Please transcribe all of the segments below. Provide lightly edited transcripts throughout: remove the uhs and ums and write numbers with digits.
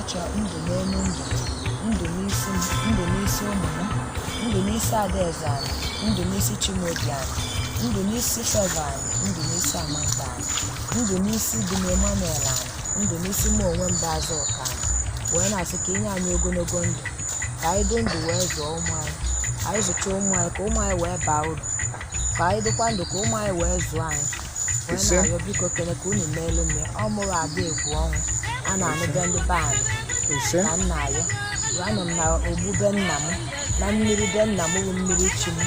Achọrọ ndụ n'elu ndụ, ndụ n'isi m, ndụ n'isi ụmụ m, ndụ n'isi Adaeze anyị, ndụ n'isi Chimaobi anyị, ndụ n'isi Favour anyị, ndụ n'isi Amanda anyị, ndụ n'isi di m Emmanuel anyị, ndụ n'isi mụ onwe m bụ Azụka anyị. Wee na-asị ka inye anyị ogologo ndụ, ka anyị dị ndụ wee zụọ ụmụ anyị, anyị zụchaa ụmụ anyị ka ụmụ anyị wee baa uru, ka anyị dịkwa ndụ ka ụmụ anyị wee zụọ anyị. Wee Ise. na-arịọ, biko kene ka unu meelu m ya. Ọ mụrụ ada egwu ọnwụ a na-anụ be ndị be anyị. Ise. Ka m na-ayọ, anọ m na ogbu be nna m, na mmiri be nna m bụ mmiri chi m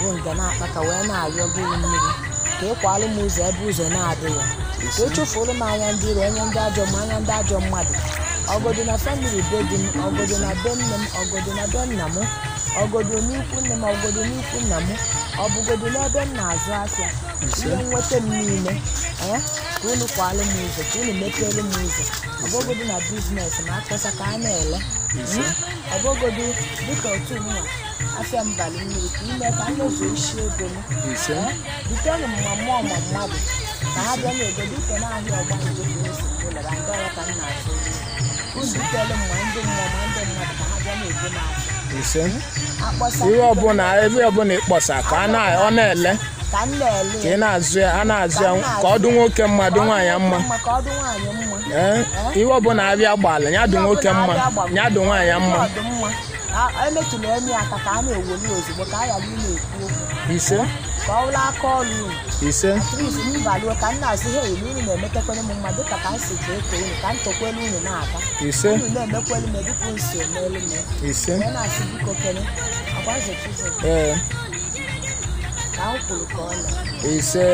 bụ nga na-akpata, wee na-ayọ gị bụ mmiri ka ị kwalụ m ụzọ ebe ụzọ na-adịghị, ka ị chụfuolu m anya ndị iro, anya ndị ajọ m, anya ndị ajọ mmadụ, ọgọdụ na family be di m, ọgọdụ na be nne m, ọgọdụ na be nna m, ọgọdụ n'ikwu nne m, ọgọdụ n'ikwu nna m, ọ bụgodu n'ebe m na-azụ afịa. Ise. Ihe nweta m niile, ee, ka unu kwalụ m ụzọ, ka unu mepeelu m ụzọ, ọbụgodu na business ma akpọsa ka a na-ele. Ise. Ọbụgodu dịka otu nwa afịa m balị mmiri, ka ime ka m mezuo isi ego m. Ise. Butenụ m ma mmụọ ma mmadụ ka ha bịa na-ego dịka n'ahịa ọgbanje ka esi ụlọra ndị ọrịa ka m na-azụ. Unu butelu m ma ndị mmụọ ma ndị mmadụ ka ha bịa na-ego m afịa. Ise. Akpọsa. Ihe ọbụla, ebe ọbụla ịkpọsa ka a na ọ na-ele. Ka m na-ele. Ka ị na-azụ ya, a na-azụ ya, ka ọ dị nwoke mma, dị nwaanyị mma. Ka ọ dị nwaanyị mma. Ee, ihe ọbụla abịa gbala ya dị nwoke mma, ya dị nwaanyị mma. Ọ dị mma. Emetụla emi aka ka a na-eweli ozugbo, ka a ghara ị na-ekwu okwu. Ise. Ka ọ bụrụ aka ọrụ unu. Ise. At least m baluo ka m na-asị, hei, na unu na-emetekwere m mma dịka ka m si jee ka unu ka m tokwelu unu na-aga. Ise. Unu na-emekwelu m dịka unu si emelu m. Ise. Wee na-asị, biko kene akwa nzọchizọ. Ee. Ka m kwuru ka ọ na Ise.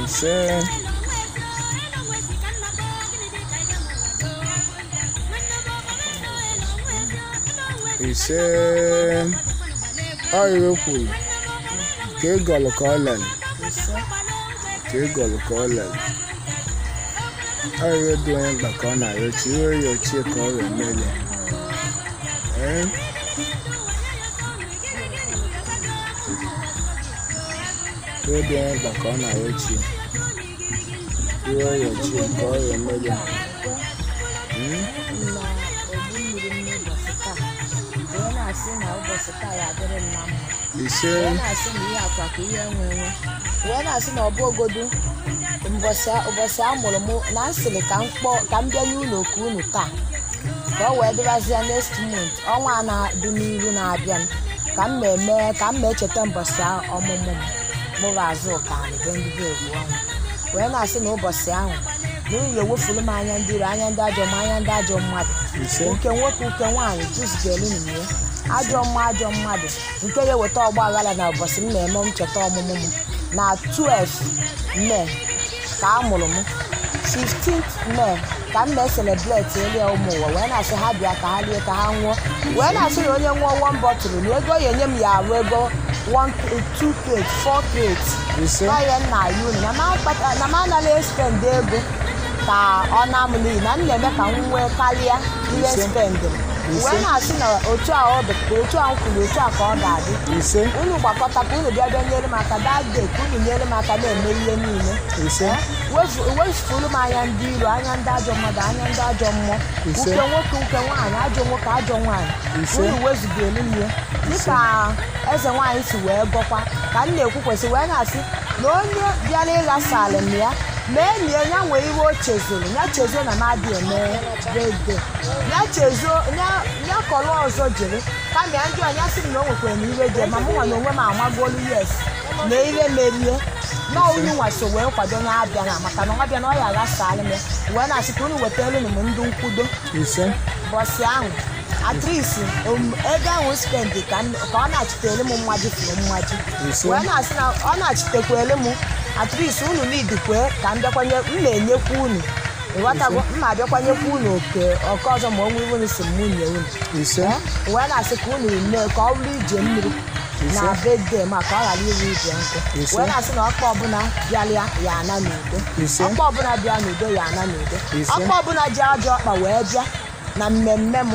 Ise. Ise. Ọ iwe kwuru ka ị gọlụ ka ọ lere. Ise. Ka ị gọlụ ka ọ lere. Ọ iwe dị onye mkpa ka ọ na-arịọ chi iwe ya ochie ka ọ wee merie. Ee, iwe dị onye mkpa ka ọ na-arịọ chi iwe ya ochie ka ọ wee merie. Na ogbu mmiri m n'ụbọchị taa, wee na-asị na ụbọchị taa ya adịrị m na mma. Ise. Wee na-asị na ihe akwa ka ihe nwe nwe, wee na-asị na ọ bụ ogodu ụbọchị a mụrụ m na m sịrị ka m kpọọ ka m bịa n'ụlọ oku unu taa, ka ọ wee dịbazie next month, ọnwa a na-adị n'iru na-abịa m, ka m na-eme ka m na-echeta mbọchị ọmụmụ m mụrụ Azụka anyị be ndị be egwu ọnwụ. Wee na-asị na ụbọchị ahụ na unu ewefuru m anya ndị iro, anya ndị ajọ ma anya ndị ajọ mmadụ. Ise. Nke nwoke, uke nwaanyị, juzgelu m ya ajọ mma, ajọ mmadụ nke ya eweta ọgba aghara na ụbọchị m na-eme ncheta ọmụmụ m na 12 May ka a mụrụ m, 15th May ka m na-ecelebrate elu ya ụmụ ụwa. Wee na-asị ha bịa ka ha rie, ka ha ṅụọ. Wee na-asị na onye ṅụọ one bottle na ego ya enye m ya arụ ego 1, 2 crate, 4 crate. Ise. Ọya nna ya unu na m anaghị spend ego ka ọ na m n'iyi, na m na-eme ka m nwee karịa ihe Ise. spend m. Ise. Wee na-asị na otu a ọ dị, ka otu a m kwuru, otu a ka ọ ga-adị. Ise. Unu gbakọta ka unu bịa bịa nyere m aka that day, ka unu nyere m aka na-eme ihe niile. Ise. Wefuru m anya ndị iro, anya ndị ajọ mmadụ, anya ndị ajọ mmụọ. Ise. Uke nwoke, uke nwaanyị, ajọ nwoke, ajọ nwaanyị. Ise. Unu wezuga elu m ya dịka eze nwaanyị si wee gọkwa ka m na-ekwu kwesị. Wee na-asị na onye bịara ịghasalị m ya mee nie ya nwee iwe o chezoro ya, chezo na m adịghị eme birthday ya, chezo ya, ya kọrọ ọzọ jere kama ya ndị ọnya sị m na o nwekwara na iwe dị ma mụ nwa na onwe m amagolu, yes, na iwe merie na unu nwa so wee kwado na abịa na maka na ọ bịa na ọ ya aghasalị m ya. Wee na-asị ka unu wetara m ndị nkwudo Ise. bọsị ahụ, at least ego ahụ spend ka ọ na-achịtere m mmaji furu mmaji. Ise. Wee na-asị na ọ na-achitekwere m, at least unu nidikwe ka m bịakwanye, m na-enyekwa unu, ịghọtago, m na-abịakwanyekwa unu oke oke ọzọ ma o nwee iwe unu si m nye unu. Ise. Wee na-asị ka unu mee ka ọ bụrụ ije mmiri Ise. Na birthday ma ka ọ ghara iru ije nkụ. Ise. Wee na-asị na ọkpa ọbụla bịara ya ana n'udo. Ise. Ọkpa ọbụla bịa n'udo ya ana n'udo. Ise. Ọkpa ọbụla ji ajọ ọkpa wee bịa. Na mmemme m,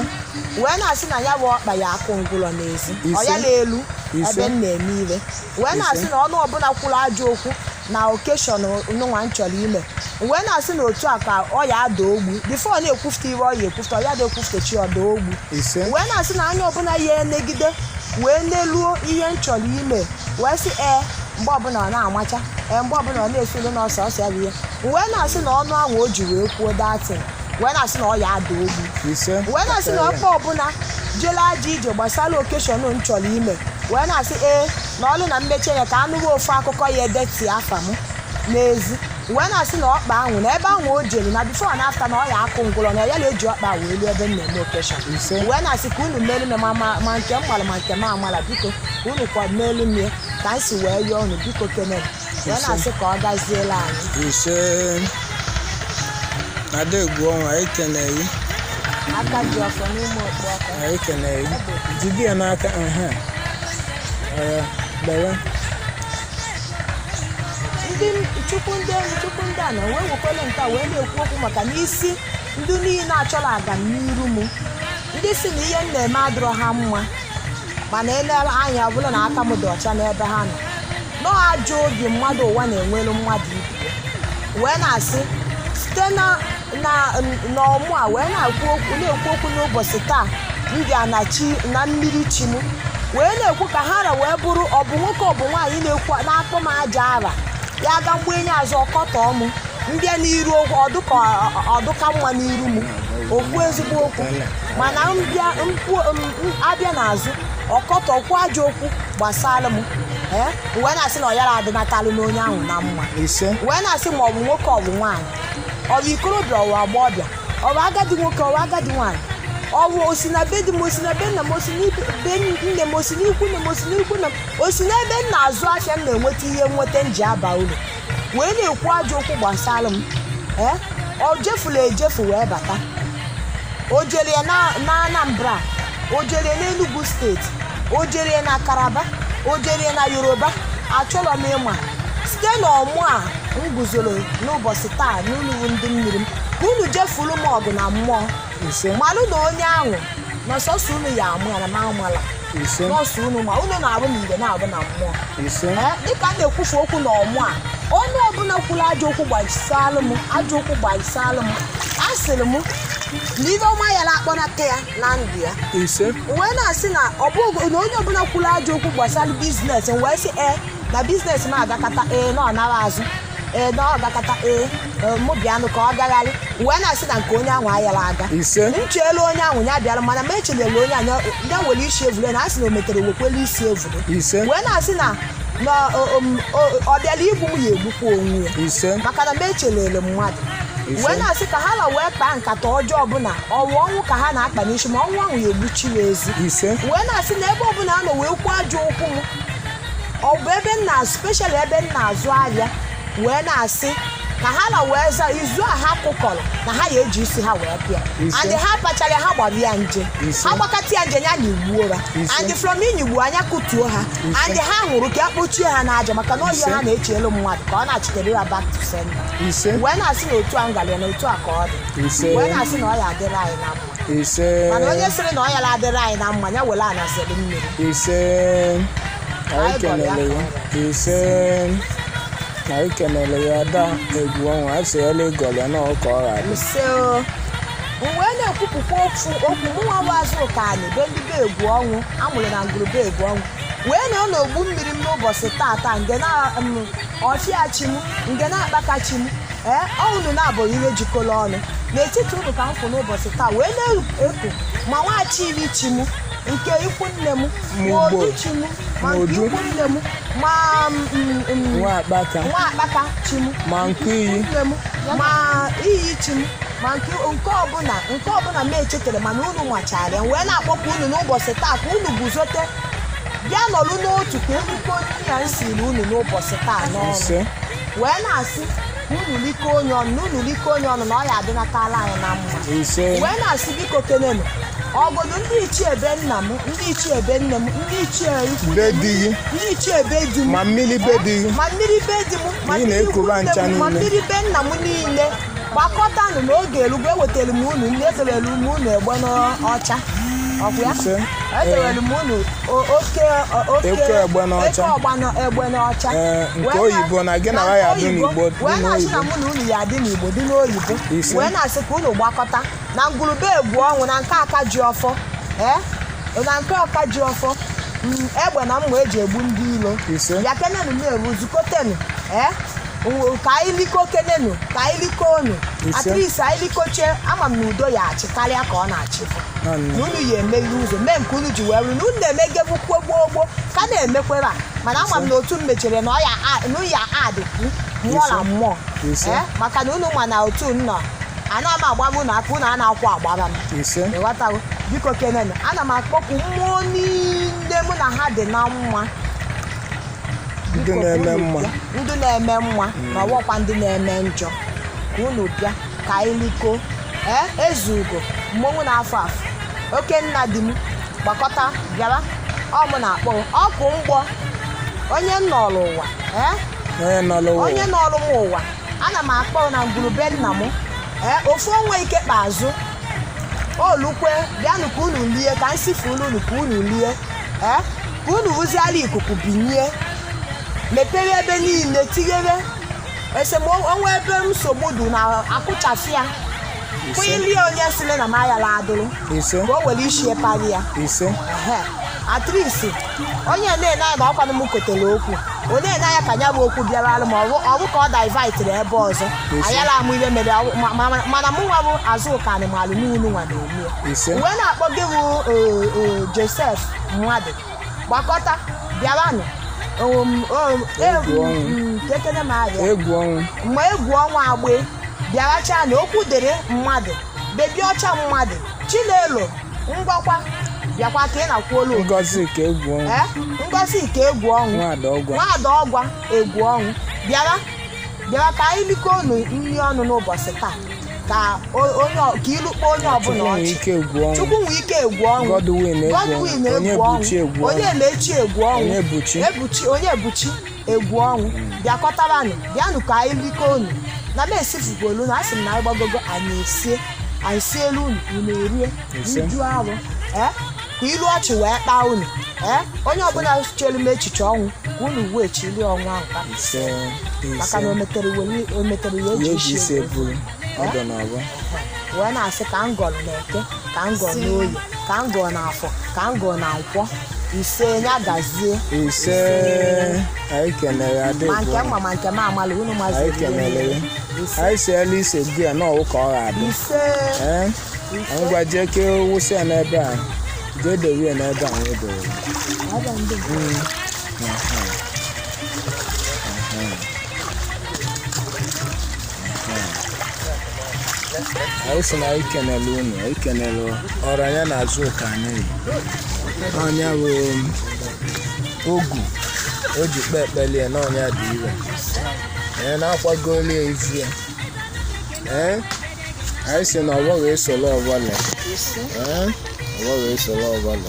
wee na-asị na ya bụ ọkpa ya akụ ngwụlọ n'ezi. Ọ Ise. ya n'elu Ise. ebe m na-eme ire, wee na-asị na ọnụ ọbụla kwuru ajọ okwu na occasion nụnwa m chọrọ ime, wee na-asị na otu a ka ọ ya ada ogbu before na-ekwufute iwe ọ ya ekwufute, ọ ya da ekwufute chi ọda ogbu. Ise. Wee na-asị na anya ọbụla ya enegide wee neluo ihe m chọrọ ime, wee sị ee, mgbe ọbụla ọ na-amacha, ee, mgbe ọbụla ọ na-esolu n'ọsọ ọsọ ya bụ ihe, wee na-asị na ọnụ ahụ o ji wee kwuo datin, wee na-asị na ọ ya ada ogbu. Ise. Wee na-asị na ọkpa ọbụla jele ajọ ije gbasara occasion m chọrọ ime, wee na-asị ee, na ọlụ na mmechi ya ka anụrụ ofu akụkọ ya edeti afa m n'ezi, wee na-asị na ọkpa ahụ na ebe ahụ o jere na before na after na ọ ya akụ ngwụrọ na ya na-eji ọkpa wee luo ebe m na-eme occasion. Ise. Wee na-asị ka unu melu m ma nke m mara ma nke m amara, biko ka unu kwa melu m ya ka m si wee yọọ unu, biko kene m. Wee Ise. na-asị ka ọ gaziela anyị. Ise. Ada egwu ọnwa, anyị kene gị. Aka ji ọfọ n'ime okpu ọkụ. Anyị kene gị. Jide ya n'aka nha. Ee, gbawa. Ndị chukwu, ndị enyi chukwu, ndị a na wee wekwele nke a wee na-ekwu okwu maka n'isi ndị niile achọrọ aga n'iru m, ndị si na ihe m na-eme adịrọ ha mma, mana ele anya ọ bụla na aka m dị ọcha n'ebe ha nọ nọọ. Ajọ obi mmadụ ụwa na-enwelu mmadụ ibe ya, wee na-asị site na na n'ọmụ a wee na-ekwu okwu, na-ekwu okwu n'ụbọchị taa m bịa na chi na mmiri chi m, wee na-ekwu ka ha ra wee bụrụ ọ bụ nwoke ọ bụ nwaanyị na-ekwu na-akpọ m aja ara ya ga mgbe enye azụ ọkọtọ m mbịa n'iru okwu ọdụka ọdụka mma n'iru m okwu ezigbo okwu, mana mbịa abịa n'azụ ọkọtọ okwu ajọ okwu gbasara m, ee, wee na-asị na ọ yara adịnatalụ n'onye ahụ na mma. Ise. Wee na-asị ma ọ bụ nwoke, ọ bụ nwaanyị, ọ bụ ikorobịa, ọ bụ agbọghọbịa, ọ bụ agadi nwoke, ọ bụ agadi nwaanyị, ọ bụ osi na be di m, osi na be nna m, osi n'ibe nne m, osi n'ikwu nne m, osi n'ikwu nna m, osi n'ebe m na-azụ ahịa m na-enweta ihe nweta m ji aba uru, wee na-ekwu ajọ okwu gbasara m, ee, ọ jefula ejefu wee bata, o jere ya na Anambra, o jere n'Enugu Steeti, o jere na Karaba, o jere na Yoruba, achọrọ m ịma. Site n'ọmụ a m guzoro n'ụbọchị taa n'ụlọ ndị mmiri m, ka unu jefuru m ọgụ na mmụọ. Ise. Malụ na onye ahụ na sọsọ unu ya amụ ya na m amala. Ise. Nọọsụ unu ma unu na-abụ na igwe na-abụ na mmụọ. Ise. Ee, dịka m na-ekwufu okwu n'ọmụ a, onye ọbụla kwuru ajọ okwu gbajisalụ m, ajọ okwu gbajisalụ m, asịrị m na ibe ọma ya na-akpọnata ya na ndụ ya. Ise. Wee na-asị na ọ bụghị na onye ọbụla kwuru ajọ okwu gbasara business m, wee sị ee, na business m agakata, ee, na ọ nara azụ, ee, na ọ gakata, ee, mụ bịanụ ka ọ gagharị, wee na-asị na nke onye ahụ ayara aga. Ise. M cheela onye ahụ ya bịara, mana m echelele onye ahụ ya were isi evule na asị na o metere wekwele isi evule. Ise. Wee na-asị na ọ bịara igbu m, ya egbukwa onwe ya. Ise. Maka na m echelele mmadụ. Ise. Wee na-asị ka ha na wee kpaa nkata ọjọọ ọbụla ọwụ ọnwụ ka ha na-akpa n'isi, ma ọnwụ ahụ ya egbuchi ya ezi. Ise. Wee na-asị na ebe ọbụla a nọ wee kwuo ajọ okwu m, ọ bụ ebe m na special ebe m na-azụ ahịa, wee na-asị ka ha na wee za izu a ha kụkọrọ na ha ya eji isi ha wee pịa. Ise. And ha kpachara ya, ha gbara ya nje. Ise. Ha gbakọta ya nje ya na igbuo ha. Ise. And from inyigbu anya kụtuo ha. Ise. And ha hụrụ ka a kpochie ha n'aja, maka na ọhịa Ise. ha na-eche elu mmadụ ka ọ na-achịtere ya back to sender. Ise. Wee na-asị na otu a ngalị na otu a ka ọ dị. Ise. Wee na-asị na ọ ya adịrị anyị na mma. Ise. Mana onye sịrị na ọ ya adịrị anyị na mma, ya were anasịrị mmiri. Ise. Anyị kenele ya. Ise. Anyị kenele ya. Ada egwu ọnwa, a sị ya ịgọlọ na ọka ọ ga-adị. Ise o. M wee na-ekwupụkwa okwu okwu mụnwa bụ Azụka anyị be ndị be egwu ọnwụ amụrụ na ngwurube egwu ọnwụ, wee nọ n'ogbu mmiri m n'ụbọchị tata nge na ọfịachi m nge na-akpakachi m, ee, unu na-abụghị ihe jikọrọ ọnụ n'etiti unu ka m kwụ n'ụbọchị taa wee na-eku ma nwachiri chi m nke ikwu nne m, ma Ugbo. odu chi m, ma nke Uju. ikwu nne m, ma Nwa akpaka. Nwa akpaka chi m. Ma nke iyi. Nne m, ma iyi chi m, ma nke ọbụla, nke ọbụla m echetara, mana unu machara ya, wee na-akpọpụ unu n'ụbọchị taa ka unu guzote bịa nọrụ n'otu ka erikọ nri a m siri unu n'ụbọchị taa n'ọnụ. Ise. Wee na-asị ka unu likọ onye ọnụ na unu likọ onye ọnụ na ọ ya adịnatala anyị na mma. Ise. Wee na-asị biko kenenu ọgọdụ ndị ichie be nna m, ndị ichie be nne m, ndị ichie ikwu Be nne m, di gị. ndị ichie be di m. Ma mmiri be di gị. Ma mmiri be di m, ma Ị mmiri ikwu na-ekuba nne ncha m, ma niile. mmiri be nna m niile. Gbakọtanụ n'oge elugo. Ewetara m unu nri, edowere m unu egbe n'ọcha, ọkwa ya? Ise. Edowere m unu oke oke Oke egbe n'ọcha. Oke egbe n'ọcha. Ee, nke Wee oyibo na gị na na ya nke adị oyibo. n'Igbo, dị Wee na-asị na n'oyibo. mụ na unu ya adị n'Igbo, dị n'oyibo. Ise. Wee na-asị ka unu gbakọta na ngwurube egwu ọnwụ na nke aka ji ọfọ, ee, na nke ọka ji ọfọ, egbe na mma eji egbu ndị ilo. Ise. Bịa kenenu na-eru zukotenu, ee, ka anyị liko kenenu, ka anyị liko unu. Ise. At least anyị likochie, ama m na udo ya achị karịa ka ọ na-achịbụ. Nwanne. Na unu ya emeghe ụzọ mee nke unu ji wee rụ na unu na-emegebukwe gboo gboo ka na-emekwere a, mana ama m na otu m mechere na ọ ya na ya adịkwu mmụọ na Ise. mmụọ. Ise. Ee, maka na unu ma na otu m nọ ana m agbaba unu aka, unu a na-akwụ agbara m. Ise. Ịghọtago? Biko kenenu, ana m akpọku mmụọ niile mụ na ha dị na mma. Ndị Biko, ka na-eme unu mma. bịa. Ndị na-eme mma ma ọwọkwa ndị na-eme njọ, ka unu bịa ka anyị liko. Ee, ezugo mmọnwụ na-afọ afọ, oke nna di m, gbakọta bịara. Ọ mụ na-akpọ ọkụ mgbọ, onye nọrọ ụwa, ee. Onye nọ n'ụwa. Onye nọrọ m ụwa, ana m akpọ na ngwurube nna m, ee, ofu onwe ike kpeazụ olukwe, bịanụ ka unu lie, ka nsifulu unu, ka unu lie, ee, ka unu rụziara ikuku binye mepere ebe niile, tinyere esemokwu ebe nsogbu dị na akụchasị ya. Ise. Kwụilie onye sịrị na m ayala adụrụ Ise. ka o were isi pari ya. Ise. Ehe. At least onye na-ene anya na ọkwanụ m kotere okwu, onye na-ene anya ka ya bụ okwu bịara alụ ma ọ bụ ka ọ daivaitịrị ebe ọzọ. Ise. Anyala amụ ihe mere mana mụ nwa bụ Azụka malụ n'unu nwa na-eme ya. Ise. Wee na-akpọ gị bụ Joseph mmadụ, gbakọta bịaranụ. Egwu ọnwụ. Kekene m arịa. Egwu ọnwụ. Mgbe egwu ọnwa agbe bịaracha na okwu dịrị mmadụ bebi ọcha mmadụ Chinelo ngwakwa bịakwa ka ị na-akwụ olu. Ngozi ka egwu ọnwụ. Ee, Ngozi ka egwu ọnwụ. Nwada ọgwa. Nwada ọgwa egwu ọnwụ, bịara bịara ka anyị likọ unu nri ọnụ n'ụbọchị taa, ka ka ilu kpọọ onye ọbụla Chukwu nwee ọchị. ike egwu ọnwụ. Chukwu nwee ike egwu ọnwụ. Godwin egwu ọnwụ. Godwin Onye egwu ọnwụ. Buchi egwu ọnwụ. Onye mechi egwu ọnwụ. Onye Buchi. Ebuchi, onye buchi egwu ọnwụ, bịakọtaranụ, bịanụ ka anyị likọ unu na m esifukwolu na asị m na anyị gbagogo, anyị esie, anyị sielu unu, unu erie. Ise. Rijuo arụ, ee, ka ilu ọchị wee kpaa unu, ee, onye ọbụla chere m echiche ọnwụ, ka unu wee chilie ọnwụ ahụ ka Ise. maka na o Ise. metere o metere ya Ya eji eji isi isi eburu. eburu ọdọ n'ọbọ. Wee na-asị ka m gọrọ na eke, ka m gọrọ n'oyi, ka m gọrọ n'afọ, ka m gọrọ na nkwọ. Ise, ya gazie. Ise. Anyị kenere ada Ma egwu nke ọnwụ. mma ma nke m amala unu Anyị maziri kenere ya. Ise. Anyị siela ise gị ya n'ọwụ ka ọ ga-adị. Ise. Ee. Ise. Ngwa, jee ka wụsị ya n'ebe a, jee dowe ya n'ebe a wee dowe ya. Ebe ndị Anyị sị na anyị kenele unu, anyị kenele ọrụ anya na azụ ụka anyị yi. Ọnya bụ ogu o ji kpe ekpelie na ọnya dị ire, ee, na-akwagoli ya ivu ya, ee, anyị sị na ọgbọ ga-esolo ọgbọle. Ise. Ee, ọgbọ ga-esolo ọgbọle.